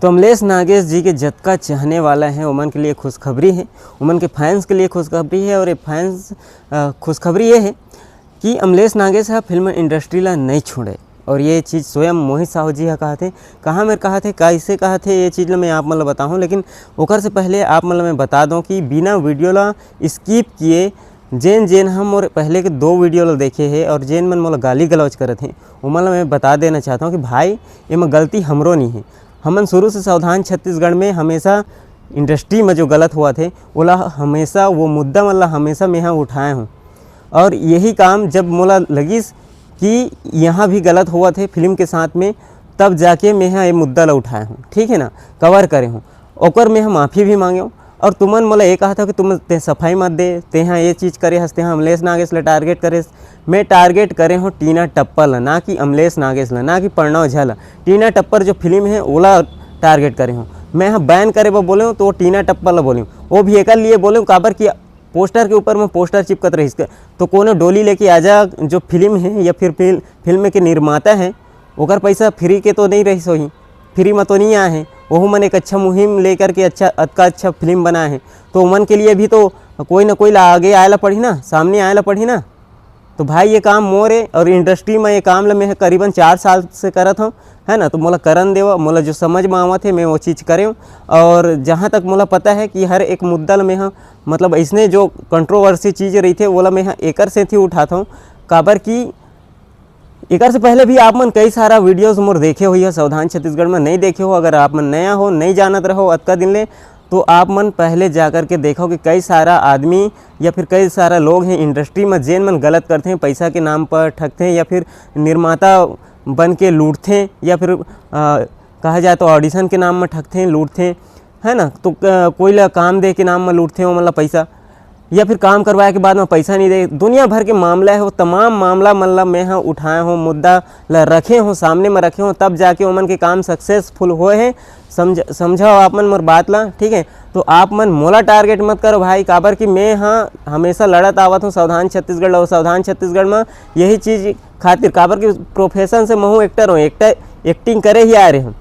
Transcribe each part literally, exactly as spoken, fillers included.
तो अमलेश नागेश जी के जतका चाहने वाला है, ओमन के लिए खुशखबरी है, ओमन के फैंस के लिए खुशखबरी है। और ये फैंस, अ, खुशखबरी ये है कि अमलेश नागेश ह फिल्म इंडस्ट्री ला नहीं छोड़े। और ये चीज़ स्वयं मोहित साहू जी ह कहा थे। कहाँ मेर कहा थे, कैसे कहा थे, ये चीज़ ला मैं आप मन ला बताहूँ, लेकिन ओकर से पहले आप मन ला मैं बता दूँ कि बिना वीडियो ला स्किप किए जेन जेन हम और पहले के दो वीडियो ला देखे हे और जेन मन मोला गाली गलौज करत हे, ओमन ला मैं बता देना चाहता हूँ कि भाई, एमा गलती हमरो नहीं है। हमन शुरू से सावधान छत्तीसगढ़ में हमेशा इंडस्ट्री में जो गलत हुआ थे, ओला हमेशा, वो मुद्दा मन ला हमेशा मैं ह उठाए हूँ। और यही काम जब मोला लगिस कि यहाँ भी गलत हुआ थे फिल्म के साथ में, तब जाके मैं ह ये मुद्दा ला उठाए हूँ, ठीक है ना, कवर करे हूँ। ओकर मैं ह माफ़ी भी मांगे हूँ। और तुमन मोला ये कहा था कि तुम ते सफाई मत दे, तेहा ये चीज़ करे हस, तेहा अमलेश नागेश ला टारगेट करे हस। मैं टारगेट करे हूँ टीना टप्पर ला, ना कि अमलेश नागेश ला, ना कि प्रणव झा ला। टीना टप्पर जो फिल्म है, ओला टारगेट करे हूँ। मैं ह बैन करे बर बोले हूँ, तो टीना टप्पर ला बोले हूँ, वो भी एकर लिए बोले हूँ, काबर कि पोस्टर के ऊपर में पोस्टर चिपकत रहिस के, तो कोनो डोली लेके आजा जो फिल्म है या फिर फिल-, फिल्म के निर्माता है, ओकर पैसा फ्री के तो नहीं रहिस होही, फ्री में तो नहीं आए हैं। वहू मन एक अच्छा मुहिम लेकर के अच्छा, अतका अच्छा फिल्म बनाए हैं, तो ओमन के लिए भी तो कोई ना कोई ला आगे आए ला पड़ही ना, सामने आए ला पड़ही ना। तो भाई, ये काम मोर है और इंडस्ट्री में ये काम ला मैं करीबन चार साल से करत हूँ, है ना। तो मोला करन देवा, मोला जो समझ में आवत है, मैं वो चीज़ करे हूँ। और जहाँ तक मोला पता है कि हर एक मुद्दा ला मैं ह, मतलब, इसने जो कंट्रोवर्सी चीज़ रही थे, वो ला मैं ह एकर से थी उठाता हूँ, काबर कि एकर से पहले भी आप मन कई सारा वीडियोज़ मोर देखे होही, सावधान छत्तीसगढ़ में नहीं देखे हो, अगर आप मन नया हो, नहीं जानत रहो अतका दिन ले, तो आप मन पहले जा कर के देखो कि कई सारा आदमी या फिर कई सारा लोग हैं इंडस्ट्री में, जेन मन गलत करते हैं, पैसा के नाम पर ठगते हैं या फिर निर्माता बन के लूटते हैं या फिर, अ, कहा जाए तो ऑडिशन के नाम में ठगते हैं, लूटते हैं, है ना। तो, अ, कोई ला काम दे के नाम में लूटते हैं, वो मतलब पैसा, या फिर काम करवाए के बाद में पैसा नहीं दे। दुनिया भर के मामला है, वो तमाम मामला मन ला मैं ह उठाए हों, मुद्दा ला रखे हों, सामने में रखे हों, तब जाके ओमन के काम सक्सेसफुल होए हैं। समझ, समझाओ आप मन मोर बात ला, ठीक है। तो आप मन मोला टारगेट मत करो भाई, काबर कि मैं ह हमेशा लड़त आवत हूँ सावधान छत्तीसगढ़ ला। और सावधान छत्तीसगढ़ में यही चीज़ खातिर, काबर कि प्रोफेशन से महू एक्टर हूँ, एक्टर, एक्टिंग करे ही आ रहे हूँ,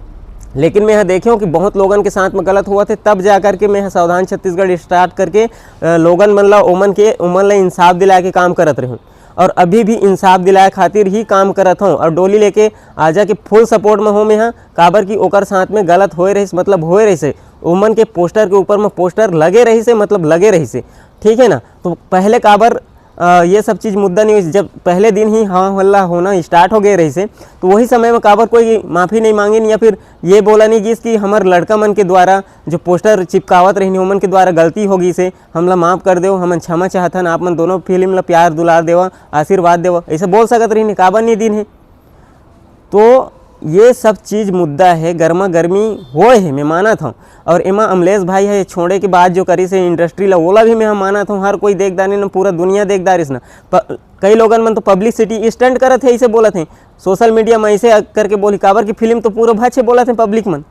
लेकिन मैं ह देखे हूँ कि बहुत लोगन के साथ में गलत हुआ थे, तब जा करके मैं ह सावधान छत्तीसगढ़ स्टार्ट करके, अ, लोगन मन ला, ओमन के, ओमन ला इंसाफ दिलाए के काम करत रहे हूँ। और अभी भी इंसाफ दिलाए खातिर ही काम करत हूँ। और डोली लेके आजा के फुल सपोर्ट में हूँ मैं ह, काबर कि ओकर साथ में गलत होए रहिस, मतलब होए रहिस है, ओमन के पोस्टर के ऊपर में पोस्टर लगे रहिस है, मतलब लगे रहिस है, ठीक है ना। तो पहले काबर, अ, ये सब चीज़ मुद्दा नहीं होइस, जब पहले दिन ही हाँ हल्ला होना स्टार्ट हो गए रहिस है, तो वही समय में काबर कोई माफ़ी नहीं मांगिन या फिर ये बोला नहीं गिस कि हमर लड़का मन के द्वारा जो पोस्टर चिपकावत रहिन, ओमन के द्वारा गलती हो गिस है, हमला माफ़ कर देव, हमन क्षमा चाहथन, आप मन दोनों फिल्म ला प्यार दुलार देवा, आशीर्वाद देवा, ऐसे बोल सकत रहिन, काबर नहीं दिन है। तो ये सब चीज़ मुद्दा है, गर्मा गर्मी होए है, मैं मानत हूँ। और एमा अमलेश भाई है छोड़े के बाद जो करिस है इंडस्ट्री ला, ओला भी मैं ह मानत हूँ। हर कोई देख डारिस ना, पूरा दुनिया देख डारिस ना। प-, कई लोगन मन तो पब्लिसिटी स्टंट करत है, ऐसे बोलत हैं सोशल मीडिया में, ऐसे करके बोली, काबर कि फिल्म तो पूरा भच है बोलत हैं पब्लिक मन,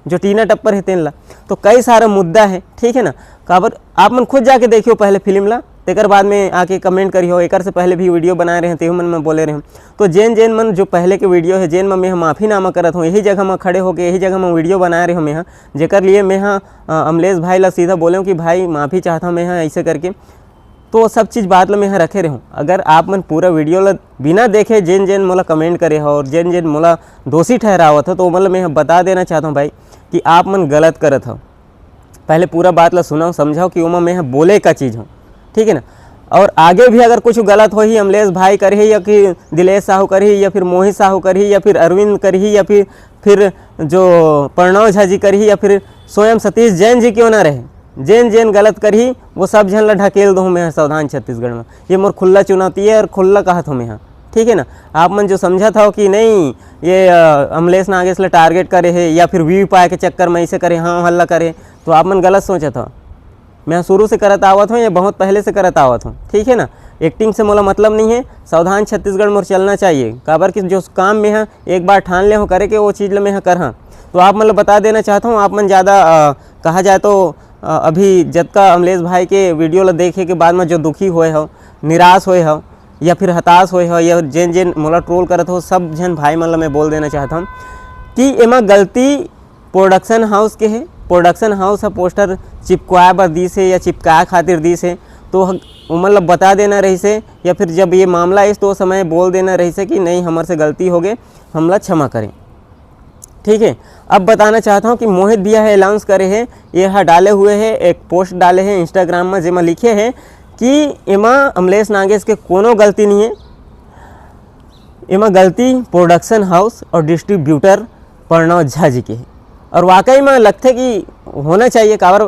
जो टीना टप्पर है तेन ला। तो कई सारा मुद्दा है, ठीक है ना। काबर आप मन खुद जाके देखियो पहले फिल्म ला, तेकर बाद में आके कमेंट करियो। एकर से पहले भी वीडियो बनाए रहे, तेहू मन में बोले रहे। तो जेन जेन मन जो पहले के वीडियो है, जेन में मैं ह माफ़ीनामा करत हूँ, यही जगह में खड़े होके, यही जगह में वीडियो बनाए रहे मैं ह, जेकर लिए मैं ह, अ, अमलेश भाई ला सीधा बोले हूँ कि भाई, माफ़ी चाहता हूँ मैं ह, ऐसे करके। तो वो सब चीज़ बात ला मैं ह रखे रहे हूँ। अगर आप मन पूरा वीडियो ला बिना देखे जेन जेन मोला कमेंट करे हो और जेन जेन मोला दोषी ठहरावत हो, तो ओमन ला मैं ह बता देना चाहता हूँ भाई, कि आप मन गलत करत हो। पहले पूरा बात ला सुनाओ, समझाओ कि ओमा मैं ह बोले का चीज़ हूँ, ठीक है ना। और आगे भी अगर कुछ गलत होही, अमलेश भाई करही या कि दिलेश साहू करही या फिर मोहित साहू करही या फिर अरविंद करही या फिर, फिर जो प्रणव झा जी करही या फिर स्वयं सतीश जैन जी क्यों ना रहे, जेन जेन गलत करही, वो सब झन ला ढकेल दूँ मैं ह सावधान छत्तीसगढ़ में। ये मोर खुल्ला चुनौती है और खुल्ला कहत हूँ मैं ह, ठीक है ना। आप मन जो समझत हो कि नहीं, ये, अ, अमलेश नागेश ला टारगेट करे है या फिर व्यू पाए के चक्कर में ऐसे करे, हाँ हल्ला करे, तो आप मन गलत सोचत हो। मैं शुरू से करत आवत हूँ, ये बहुत पहले से करत आवत हूँ, ठीक है ना। एक्टिंग से मोला मतलब नहीं है, सावधान छत्तीसगढ़ मोर चलना चाहिए, काबर कि जो काम मैं ह एक बार ठान ले हूँ करे के, वो चीज़ ला मैं ह करहा। तो आप मन ला बता देना चाहता हूँ, आप मन ज़्यादा, अ, कहा जाए तो, अ, अभी जतका अमलेश भाई के वीडियो ला देखे के बाद में जो दुखी होए हो, निराश होए हो या फिर हताश होए हो या जेन जेन मोला ट्रोल करत हो, सब झन भाई मन ला मैं बोल देना चाहता हूँ कि एमा गलती प्रोडक्शन हाउस के हे, प्रोडक्शन हाउस ह पोस्टर चिपकवाए बर दिस हे या चिपकाए खातिर दिस हे, तो ह-, ओमन ल बता देना रहिस हे, या फिर जब ये मामला आइस तो ओ समय बोल देना रहिस हे कि नहीं, हमर से गलती हो गए, हमला क्षमा करें। ठीक है, अब बताना चाहता हूँ कि मोहित भैया हे अनाउंस करे हे, ये ह डाले हुए हे, एक पोस्ट डाले हे इंस्टाग्राम में, जेमा लिखे हे कि एमा अमलेश नागेश के कोनो गलती नहीं है, एमा गलती प्रोडक्शन हाउस और डिस्ट्रीब्यूटर प्रणव झा जी के हे। और वाकई में लगथे कि होना चाहिए, काबर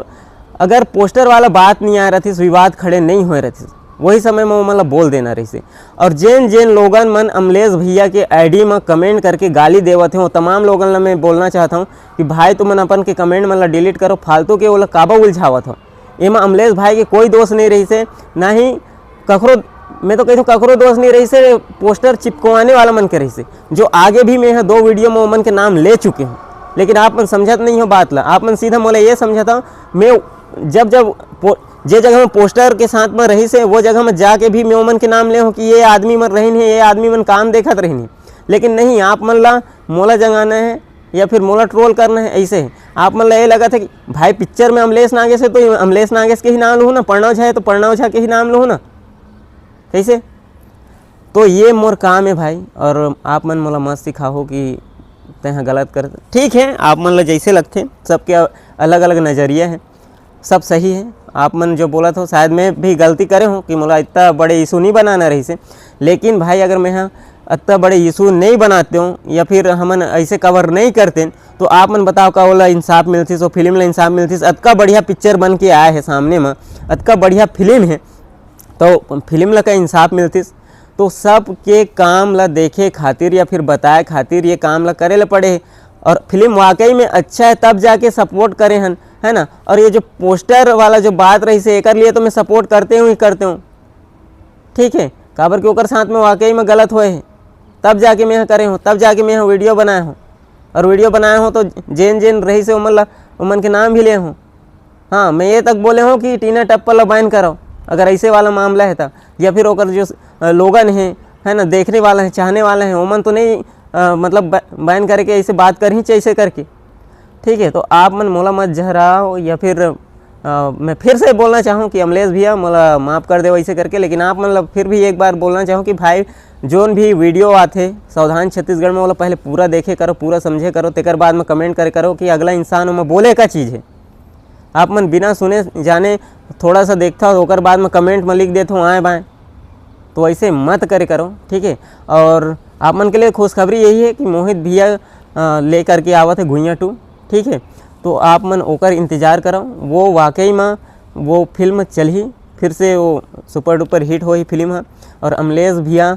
अगर पोस्टर वाला बात नहीं आए रहिस, विवाद खड़े नहीं होए रहिस, वही समय में ओमन ला बोल देना रहिस। और जेन जेन लोगन मन अमलेश भैया के आईडी में कमेंट करके गाली देवत हे, वो तमाम लोगन ला मैं बोलना चाहता हूँ कि भाई, तुमन अपन के कमेंट मन ला डिलीट करो, फालतू के ओला काबर उलझावत हो। एमा अमलेश भाई के कोई दोष नहीं रहिस हे, ना ही ककरो, मैं तो कहता हूँ ककरो दोष नहीं रहिस हे, पोस्टर चिपकवाने वाला मन के रहिस हे, जो आगे भी मैं ह दो वीडियो में ओमन के नाम ले चुके हूँ। लेकिन आप मन समझत नहीं हो बात ला, आप मन सीधा मोला ये समझता हो, मैं जब जब पो-, जे जगह में पोस्टर के साथ में रहिस हे, वो जगह में जाके भी मैं ओमन के नाम ले हूँ कि ये आदमी मन रहिन हे, ये आदमी मन काम देखत रहिन हे। लेकिन नहीं, आप मन ला मोला जगाना है या फिर मोला ट्रोल करना है, ऐसे है। आप मन ला ये लगत है कि भाई, पिक्चर में अमलेश नागेश है तो अमलेश नागेश के ही नाम लूँ ना, प्रणव झा है तो प्रणव झा के ही नाम लूँ ना, कैसे? तो ये मोर काम है भाई, और आप मन मोला मत सिखाओ कि तैं ह गलत कर। ठीक है, आप मन ला जैसे लगथे, सबके अलग अलग नज़रिया है, सब सही है। आप मन जो बोलत हो, शायद मैं भी गलती करे हूँ कि मोला इतना बड़े इशू नहीं बनाना रहिस हे, लेकिन भाई, अगर मैं ह इतना बड़े इशू नहीं बनाते हूँ या फिर हमन ऐसे कवर नहीं करते, तो आप मन बताओ, का ओला इंसाफ मिलतिस, वो फिल्म ला इंसाफ मिलतिस? अतका बढ़िया पिक्चर बन के आया है सामने में, अतका बढ़िया फिल्म है, तो फिल्म ला का इंसाफ मिलतिस? तो सबके काम ला देखे खातिर या फिर बताए खातिर ये काम ला करे ला पड़े हे। और फिल्म वाकई में अच्छा है, तब जाके सपोर्ट करे हन, है ना? और ये जो पोस्टर वाला जो बात रहिस हे, एकर लिए तो मैं सपोर्ट करते हूँ ही करते हूँ, ठीक है, काबर कि ओकर साथ में वाकई में गलत होए हे, तब जाके मैं ह करे हूँ, तब जाके मैं ह वीडियो बनाए हूँ। और वीडियो बनाए हूँ तो जेन जेन रहिस हे ओमन ला, ओमन के नाम भी ले हूँ। हाँ, मैं ये तक बोले हूँ कि टीना टप्पर ला बैन करो, अगर ऐसे वाला मामला है तो, या फिर ओकर जो, अ, लोगन है, है ना, देखने वाला है, चाहने वाला है, ओमन तो नहीं, अ, मतलब बै-, बैन करके ऐसे बात करही, ऐसे करके, ठीक है। तो आप मन मोला मत जहराओ, या फिर, अ, मैं फिर से बोलना चाहूँ कि अमलेश भैया, मोला माफ़ कर दे वैसे करके, लेकिन आप मन ला फिर भी एक बार बोलना चाहूँ कि भाई, जोन भी वीडियो आथे सावधान छत्तीसगढ़ में, ओला पहले पूरा देखे करो, पूरा समझे करो, तेकर बाद में कमेंट करे करो कि अगला इंसान ओमा बोले का चीज़ है। आप मन बिना सुने जाने थोड़ा सा देखता हो, ओकर बाद में कमेंट में लिख देते हो आए बाएँ, तो ऐसे मत करे करो, ठीक है। और आप मन के लिए खुशखबरी यही है कि मोहित भैया, अ, लेकर के आवत है घुइयाँ टू, ठीक है। तो आप मन ओकर इंतज़ार करो, वो वाकई में वो फिल्म चलही, फिर से वो सुपर डुपर हिट होही फिल्म ह। और अमलेश भैया,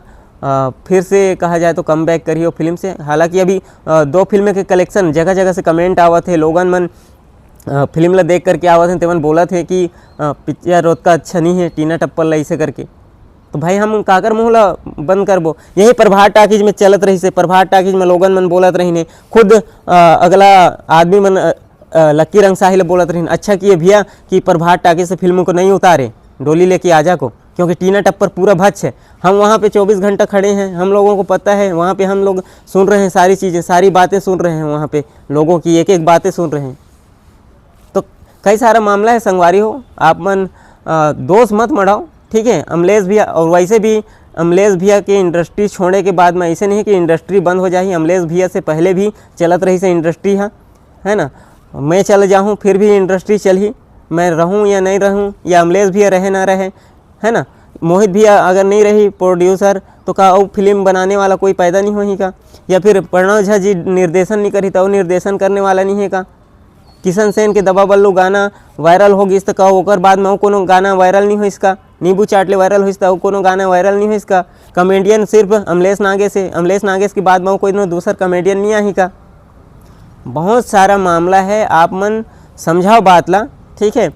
अ, फिर से कहा जाए तो कम बैक करही वो फिल्म से। हालांकि अभी, अ, दो फिल्म के कलेक्शन जगह जगह से कमेंट आवत है, लोगन मन, अ, फिल्म ला देख करके आवत हैं, तेमन बोलत हैं कि, अ, पिक्चर ओतका अच्छा नहीं है, टीना टप्पर ला ऐसे करके। तो भाई, हम काकर मुंह ला बंद करबो? यही प्रभात टाकीज में चलत रहिस हे, प्रभात टाकीज में लोगन मन बोलत रहिन हे, खुद, अ, अगला आदमी मन, अ, अ, लक्की रंगशाही ला बोलत रहिन, "अच्छा किए भैया कि प्रभात टाकीज से फिल्म को नहीं उतारे, डोली लेके आजा को, क्योंकि टीना टप्पर पूरा भच है।" हम वहाँ पे चौबीस घंटा खड़े हैं, हम लोगों को पता है, वहाँ पे हम लोग सुन रहे हैं सारी चीज़ें, सारी बातें सुन रहे हैं, वहाँ पे लोगों की एक एक बातें सुन रहे हैं। तो कई सारा मामला है संगवारी हो, आप मन, अ, दोष मत मढ़ाओ, ठीक है। अमलेश भैया, और वैसे भी अमलेश भैया के इंडस्ट्री छोड़े के बाद में ऐसे नहीं कि इंडस्ट्री बंद हो जाही, अमलेश भैया से पहले भी चलत रहिस हे इंडस्ट्री ह, है ना। मैं चल जाहूँ फिर भी इंडस्ट्री चलही, मैं रहूँ या नहीं रहूँ, या अमलेश भैया रहे ना रहे, है ना। मोहित भैया अगर नहीं रही प्रोड्यूसर, तो का वो फिल्म बनाने वाला कोई पैदा नहीं होही का? या फिर प्रणव झा जी निर्देशन नहीं करही, तो वो निर्देशन करने वाला नहीं है का? किशन सेन के दबा बल्लू गाना वायरल हो गिस, त का ओकर बाद में अउ कोनो गाना वायरल नहीं होइस का? नींबू चाट ले वायरल होइस, त अउ कोनो गाना वायरल नहीं होइस का? कॉमेडियन सिर्फ अमलेश नागेश हे, अमलेश नागेश के बाद में अउ कोई दूसर कॉमेडियन नहीं आही का? बहुत सारा मामला है, आप मन समझाओ बात ला, ठीक है।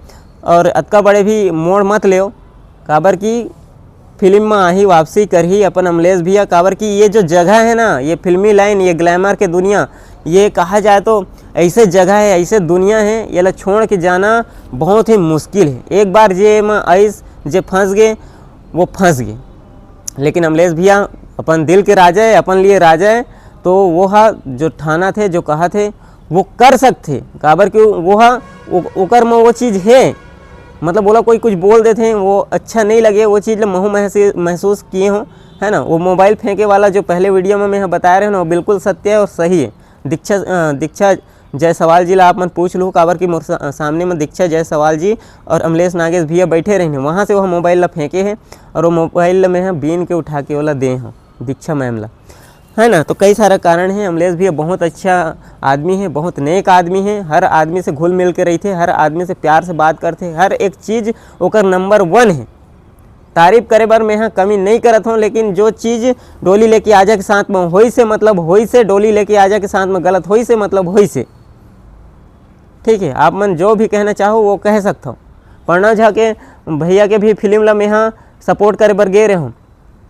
और अतका बड़े भी मोड़ मत लेओ, काबर कि फिल्म में आही, वापसी करही अपन अमलेश भैया, काबर कि ये जो जगह है ना, ये फिल्मी लाइन, ये ग्लैमर के दुनिया, ये कहा जाए तो ऐसे जगह है, ऐसे दुनिया है, ये ला छोड़ के जाना बहुत ही मुश्किल है। एक बार जे में आइस, जे फंस गए, वो फंस गए। लेकिन अमलेश भैया अपन दिल के राजा है, अपन लिए राजा है, तो वो हा जो ठाना थे, जो कहा थे, वो कर सकथे, काबर कि वो ह, ओ-, ओकर म वो चीज़ हे, मतलब ओला कोई कुछ बोल देथे, वो अच्छा नहीं लगे, वो चीज़ ल महू महसी-, महसूस किए हो, है ना। वो मोबाइल फेंके वाला जो पहले वीडियो में मैं बताए रहे ना, वो बिल्कुल सत्य है और सही है। दीक्षा, अ, दीक्षा जायसवाल जी ला आप मन पूछ लू, काबर कि मोर सा-, सामने में दीक्षा जायसवाल जी और अमलेश नागेश भैया बैठे रहिन, वहाँ से वो मोबाइल ला फेंके हे और वो मोबाइल ला मैं ह बीन के उठा के ओला दे हूँ दीक्षा मैम ला, है ना। तो कई सारा कारण है। अमलेश भैया बहुत अच्छा आदमी है, बहुत नेक आदमी है, हर आदमी से घुल मिल के रहिथे, हर आदमी से प्यार से बात करथे, हर एक चीज़ ओकर नंबर वन है। तारीफ करे बर मैं ह कमी नहीं करत हूँ, लेकिन जो चीज़ डोली लेके आजा के साथ में होइस हे, मतलब होइस हे, डोली लेके आजा के साथ में गलत होइस हे, मतलब होइस हे। ठीक है, आप मन जो भी कहना चाहो वो कह सकत हो। प्रणव झा के भैया के भी फिल्म ला मैं ह सपोर्ट करे बर गे रहे हूँ,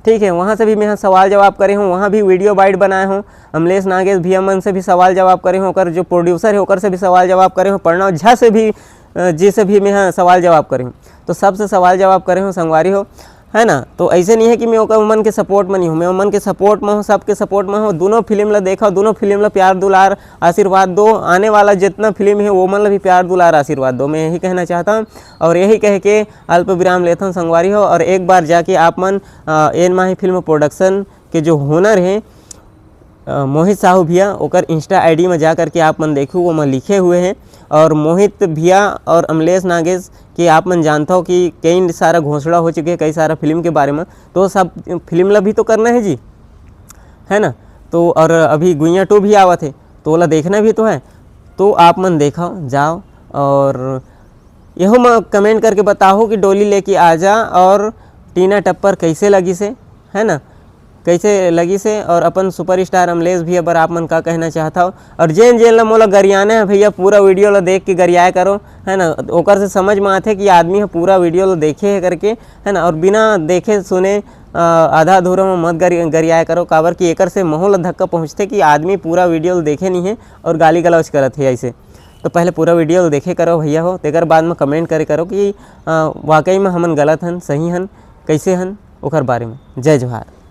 ठीक है, वहाँ से भी मैं ह सवाल जवाब करे हूँ, वहाँ भी वीडियो बाइट बनाए हूँ, अमलेश नागेश भैया मन से भी सवाल जवाब करे हूँ, ओकर जो प्रोड्यूसर है ओकर से भी सवाल जवाब करे हूँ, प्रणव झा से भी, अ, जी से भी मैं ह सवाल जवाब करे हूँ। तो सबसे सवाल जवाब करे हूँ संगवारी हो, है ना। तो ऐसे नहीं है कि मैं ओकर, उमन के सपोर्ट में नहीं हूँ, मैं उमन के सपोर्ट में हूँ, सबके सपोर्ट में हूँ। दोनों फिल्म ला देखा, दोनों फिल्म ला प्यार दुलार आशीर्वाद दो, आने वाला जितना फिल्म है वो मन ला भी प्यार दुलार आशीर्वाद दो, मैं यही कहना चाहता हूँ। और यही कह के अल्प विराम लेता हूँ संगवारी हो। और एक बार जाके आप मन, अ, एन माही फिल्म प्रोडक्शन के जो ओनर हैं, अ, मोहित साहू भैया, ओकर इंस्टा आईडी में जा करके आप मन देखू, वो में लिखे हुए हैं। और मोहित भैया और अमलेश नागेश के आप मन जानता हो कि कई सारा घोषणा हो चुके हैं कई सारा फिल्म के बारे में, तो सब फिल्म ला भी तो करना है जी, है ना। तो और अभी गुइया टू भी आवत है, तो ओला देखना भी तो है। तो आप मन देखो, जाओ और यहू में कमेंट करके बताओ कि डोली लेके आजा और टीना टप्पर कैसे लगी से, है ना, कैसे लगी से। और अपन सुपरस्टार अमलेश भैया बर आप मन का कहना चाहत हो, और जेन जेन ला मोला गरियाना है भैया, पूरा वीडियो ला देख के गरियाए करो, है ना। ओकर से समझ में आथे कि आदमी ह पूरा वीडियो ला देखे है करके, है ना। और बिना देखे सुने, अ, आधा अधूरा में मत गरि-, गरियाए करो, काबर कि एकर से महू ला धक्का पहुँचथे कि आदमी पूरा वीडियो ला देखे नहीं है और गाली गलौज करत है ऐसे। तो पहले पूरा वीडियो ला देखे करो भैया हो, तेकर बाद में कमेंट करे करो कि, अ, वाकई में हमन गलत हन, सही हन, कैसे हन, ओकर बारे में। जय जोहार।